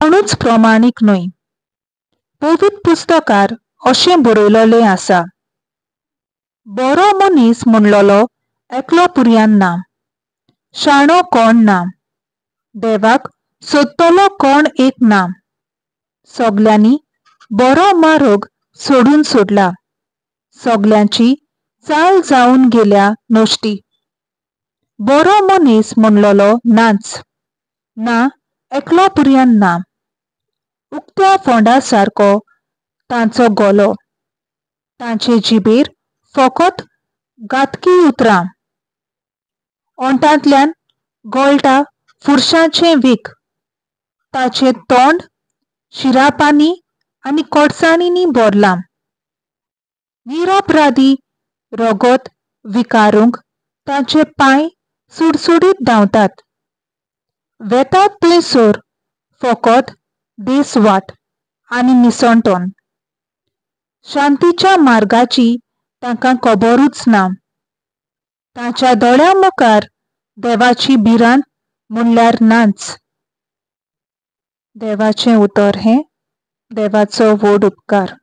कोणूच प्रमाणीक न्हय. पवित्र पुस्तकार अशें बरयलोलें आसा, बरो मनीस म्हणलोलो एकलो पुरयान ना, शाणो कोण ना, देवाक सोदतलो कोण एक ना. सगल्यांनी बरो मार्ग सोडून सोडला, सगल्यांची चाल जावन गेल्या नश्टी. बरो मनीस म्हणलोलो नाच, ना एकलो पुरयान ना. उक्त्या फोंडा सारको तांचो गलो, तांचे जिबेर फकत घातकी उतरां, ओंठांतल्यान गळटा फुरशांचें वीख, ताचें तोंड शिरापांनी आनी कोडसाणींनी भरलां. निरपराधी रगत विकारूंक तांचे पांय सुडसुडीत धांवतात. वेतात थंयसर फकत देसवाट आनी निसणटण. शांतीच्या मार्गाची तांकां खबरूच ना. तांच्या दोळ्यां मुखार देवाची भिरांत म्हणल्यार नाच. देवाचें उतर हें देवाचो व्हड उपकार.